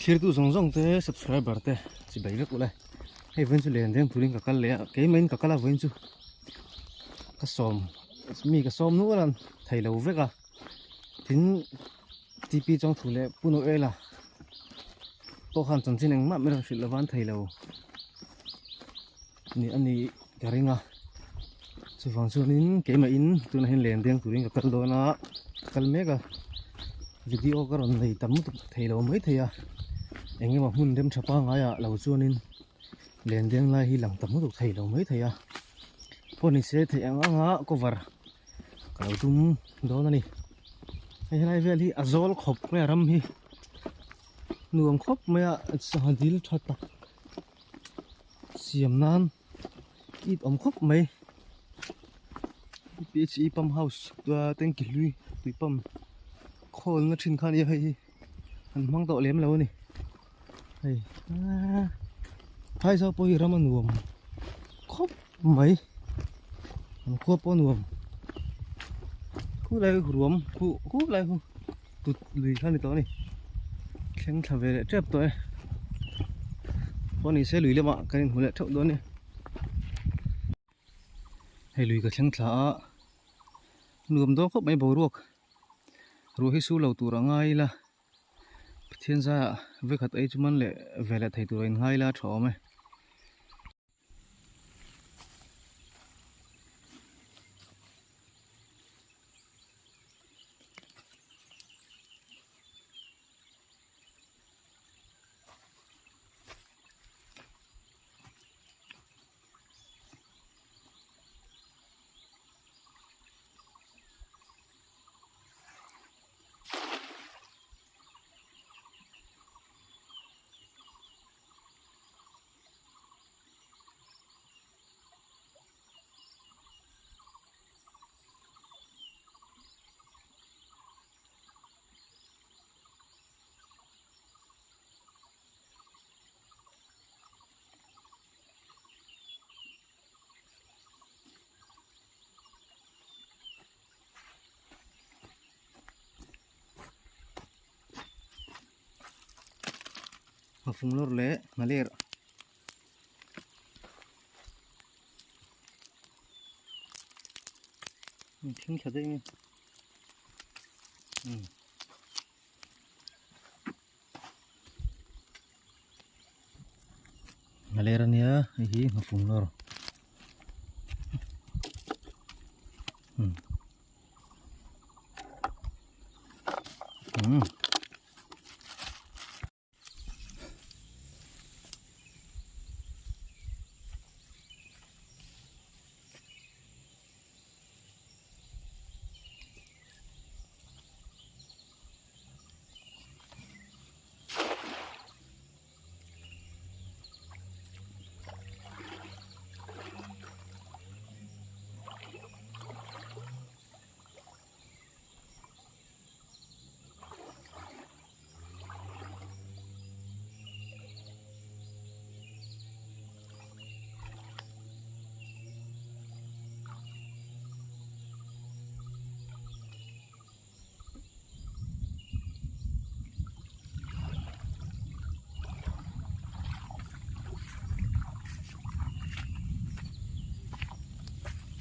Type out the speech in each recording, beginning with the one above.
Thirtu zawng zawng te subscriber te chi bai vek ule hei vawiin chu len deng turin ka kal leh a keimah in ka kal a vawiin chu ka sawm mi ka sawm nual a thei lo vek a tin T_P Chawngthu leh Pu Noela pawh khan chanchin engmah min rawn hrilh lova an thei lo ni a nih ka ring a chuvang chuanin keimah in tunah hian len deng turin ka kal dawn a ka kal mek a video ka rawn nei tam lutuk thei lo mai thei a eng emaw hmun rem tha pangngai ah lo chuanin len deng lai hi lang tam lutuk thei lo mai thei a pawh ni se theih ang anga cover ka lo tum dawn a ni hei helai vel hi a zawl khawp mai a ram hi nuam khawp mai a sangha dil tha tak siam nan it awm khawp mai P_H_E pump house tanki hlui tui pump khawl na thin kha a nia hei hi an hmang tawh lem lo a ni hei phai zau pawh hi ram a nuam khawp mai an khua pawh a nuam khulai ruam khu khulai khu tut lui kha a ni tawh a ni thleng thla ve leh tep tawh e pawh ni se lui lamah kan inhmu leh theuh dawn a ni hei lui ka thleng thla a nuam dawn khawp mai boruak ruah hi su lo tur a ngai ila Pathian zaiah vekhat ei chu man leh ve leh thei tur a inngai ila a tha awm e. Nghafung lawr leh nghaler thing tha daih mai umm. Nghaler a nia hei hi nghafung lawr umm umm.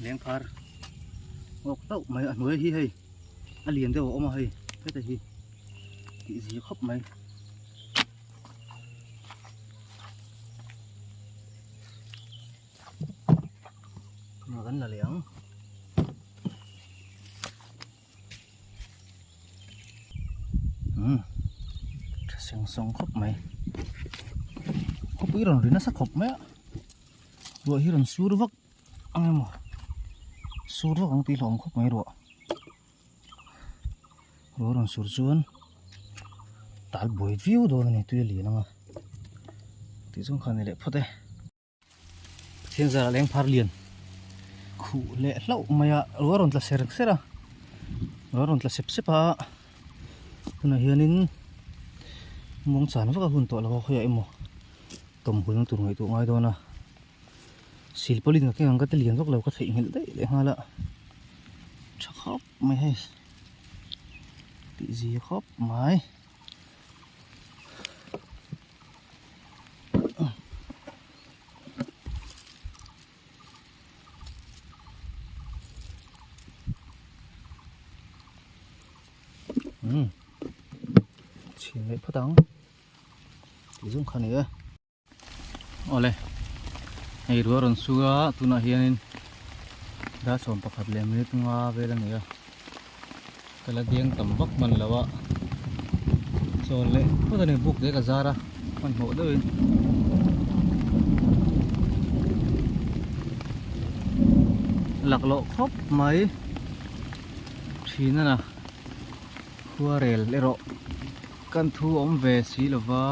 Lengphar awk tauh mai a hnuai hi hei a lian deuh a awm a hei heta hi tih zia khawp mai. Kan la leh ang. Umm tha seng sawng khawp mai khawpui rawn ri nasa khawp mai a ruah hi rawn sur vak ang emaw sur vak ang tih hlawm khawp mai ruah ruah rawn sur chuan tal buai viau dawn a ni tui a lian ang a tih chuan khan ni leh phawt e. Pathian zarah leng phar lian khuh leh hlauh mai a ruah rawn tla ser ser a ruah rawn tla sep sep a tunah hianin muang chan vak a hun tawh lo a khawiah emaw tawm hulna tur ngaihtuah ngai dawn a silpawlin ka keng ang ka ti lian vak lo ka theihnghilh daih leh nghal a tha khawp mai hei tih zia khawp mai. Chhin leh phawt ang. Tih zawng kha a ni e. Awle hei ruah rawn su a tunah hianin dar 11 leh minute nga vel a ni a ka la deng tam vak hman lo a chawl leh phawt a ni buk te ka zar a hmanhmawh deuhin laklawh khawp mai thin a na khuarel erawh kan thu awm ve si lova.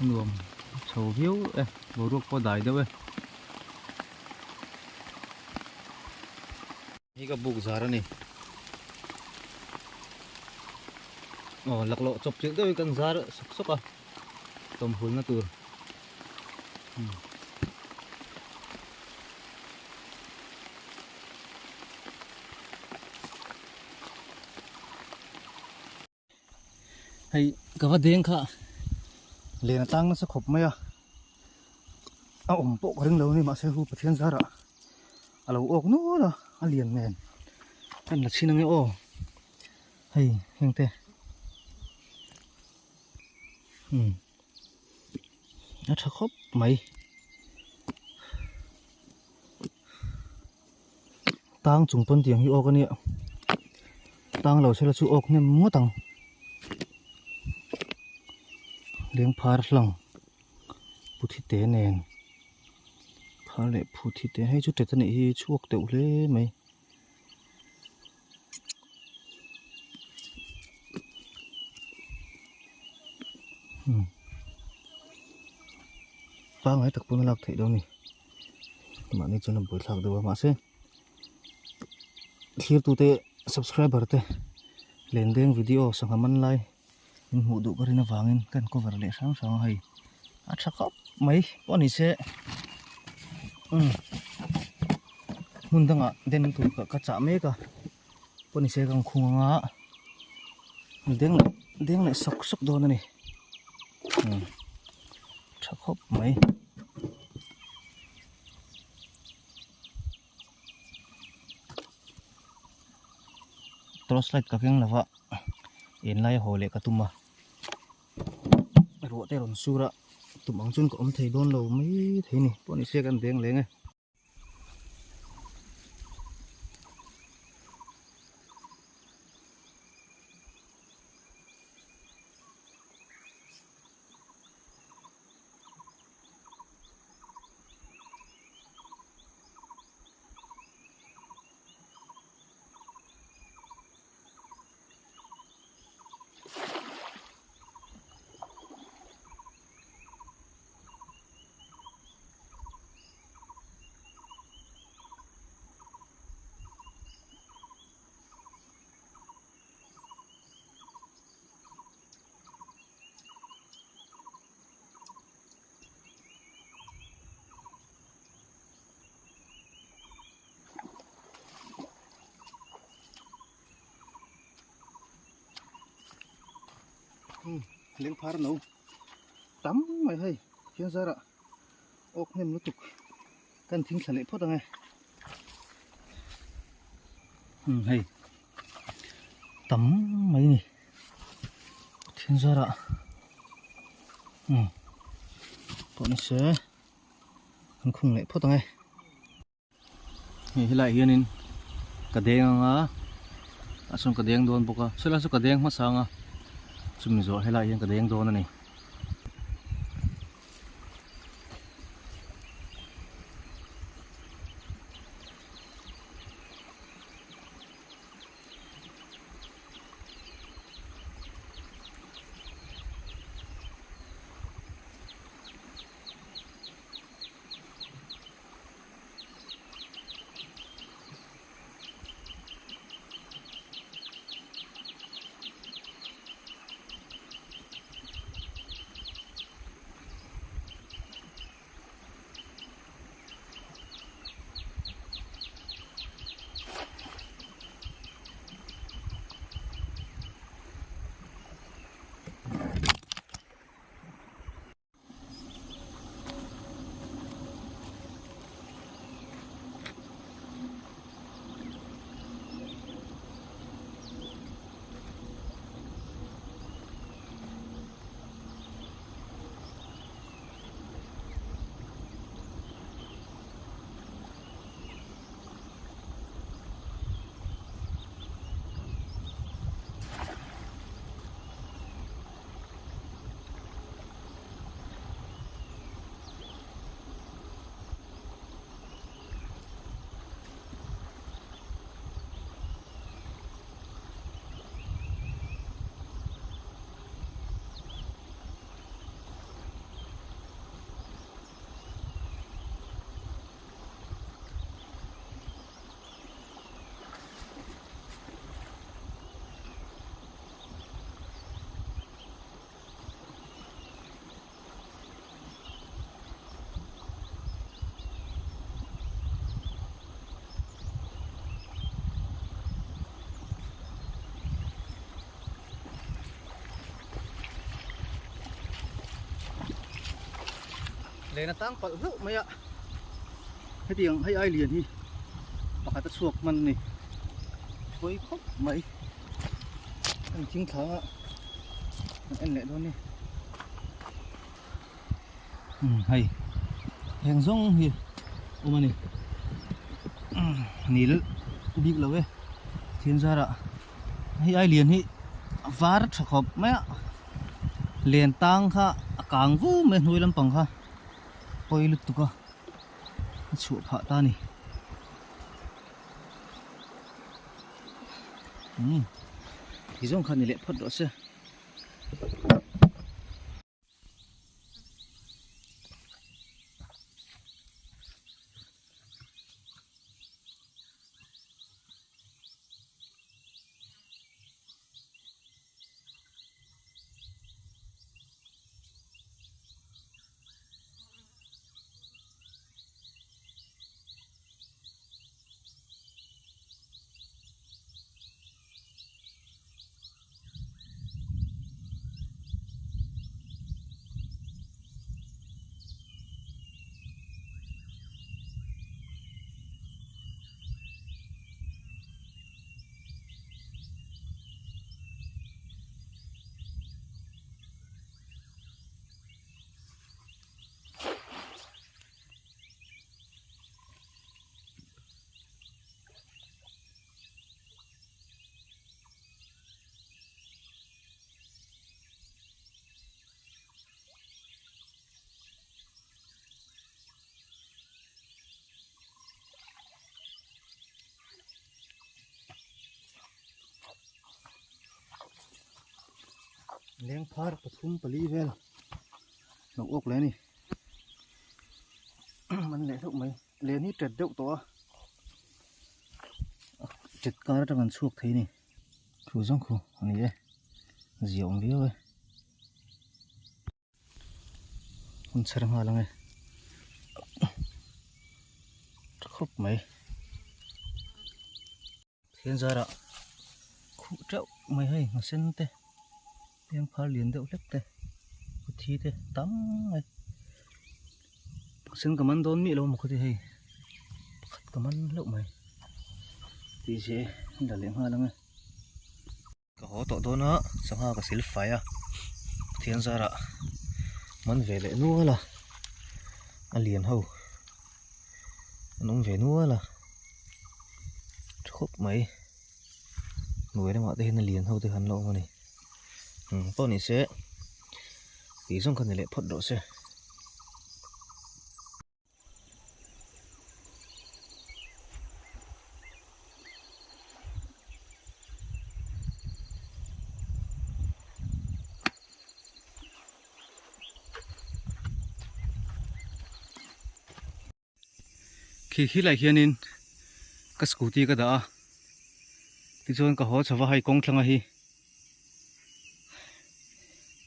Nuam chho viau e boruak pawh dai deuh e. Hei ka buk zar a ni. Aw laklawh chawp chilh deuhin kan zar sawk sawk a tawmhulna tur. Hei ka va deng kha len a tlang nasa khawp mai a a awm pawh ka ring lo a ni mahse hu Pathian zarah a lo awk nual a a lian nen kan la chhin ange aw hei heng te umm a tha khawp mai. Tang chung pawn tiang hi awk a nia tang lo sela chu awk hnem ngawt ang leng phar hlang puthi te nen phar leh phuthi te hei chu tet a nih hi chhuak deuh hle mai. Pangai tak pawn a lak theih dawn a ni. Mahni chuan a buaithlak deuh a mahse thlirtute subscriber te lendeng video sangha man lai in hmuh duh ka rin avangin ka in cover leh hrang hrang a hei a tha khawp mai pawh ni se umm hmun dangah den tur ka chah mek a pawh ni se ka khung anga deng leh deng leh sawk sawk dawn a ni umm tha khawp mai. Torch light ka keng lova en lai haw leh ka tum a ruah te rawn sur a tum ang chuan ka awm thei dawn lo mai thei a ni pawh ni se kan beng leng e. Leng phar no tam mai hei thian zarah awk hnem lutuk kan thing thla leh phawt ang e hei tam mai ni thian zarah umm pawh ni se kan khung leh phawt ang e. Hei helaiah hianin ka deng anga a sawn ka deng dawn bawk a sawlai saw ka deng hmasa anga chumi zawh helaiah hian ka deng dawn a ni. Len a tang palh hlauh mai a, hetiang hei ai lian hi pakhat a chhuak hman a ni. Pawi khawp mai. An thing thla a, an en leh dawn a ni. Umm hei heng zawng hi awm a ni. Nil bik lo e thian zarah. Hei ai lian hi a var tha khawp mai a len tang kha a kang vu mai a hnuai lampang kha pawi lutuk a a chhuah phah ta a ni umm ti zawng kha ni leh phawt rawh se. Leng phar 34 vel lo awk leh a ni an leh hlauh mai len hi tet deuh tawh a tet kar atang an chhuak thei a ni thu zawng khu a ni e zia awm viau e. Hun chher nghal ang e tha khawp mai thian zarah khuh teuh mai hei nghasen te peng phar lian deuh hlek te thi te tam mai nghasen ka man dawn miah lo maw khawti hei pakhat ka man hlauh mai tih zia e la leh nghal ang e. Ka haw tawh dawn a, sangha ka sil fai a, Pathian zarah man ve leh nual a, a lian ho an awm ve nual a, tha khawp mai, hnuai lamah te hian a lian ho te kha an la awm a ni, umm pawh ni se tih zawng kha ni leh phawt rawh se. Khi khi lai hianin ka scooty ka dah a tichuan ka haw chho va hei kawng thlanga hi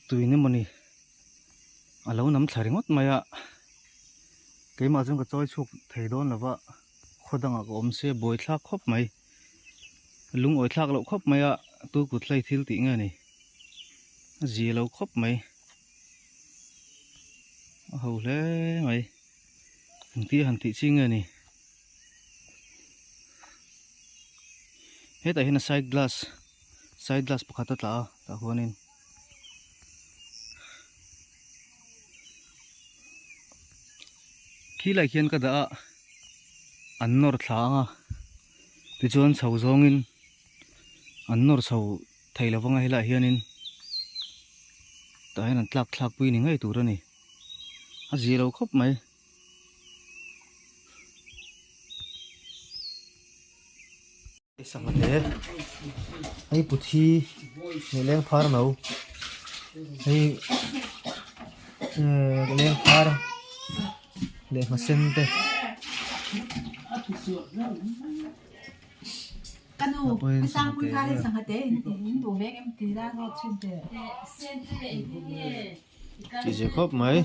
tuin emawni a lo nam thla ringawt mai a keimah chuan ka chawi chhuak thei dawn lo va khaw dangah ka awm se buai thlak khawp mai lungawi thlak loh khawp mai a tu kut hlei thil tih nge ni a zia lo khawp mai a ho hle mai engtia han tih chi nge ni hetah hian a side glass side glass pakhat a tla a tah huanin. Khilai khian ka dah a an nawr thla ang a tichuan chho zawngin an nawr chho thei lo vang a helaiah hianin tah hian an tlak thlak pui ni ngei tur a ni a zia lo khawp mai. Sangha te hei puthi leh leng phar no hei eh leng phar leh nghasen te tih zia khawp mai.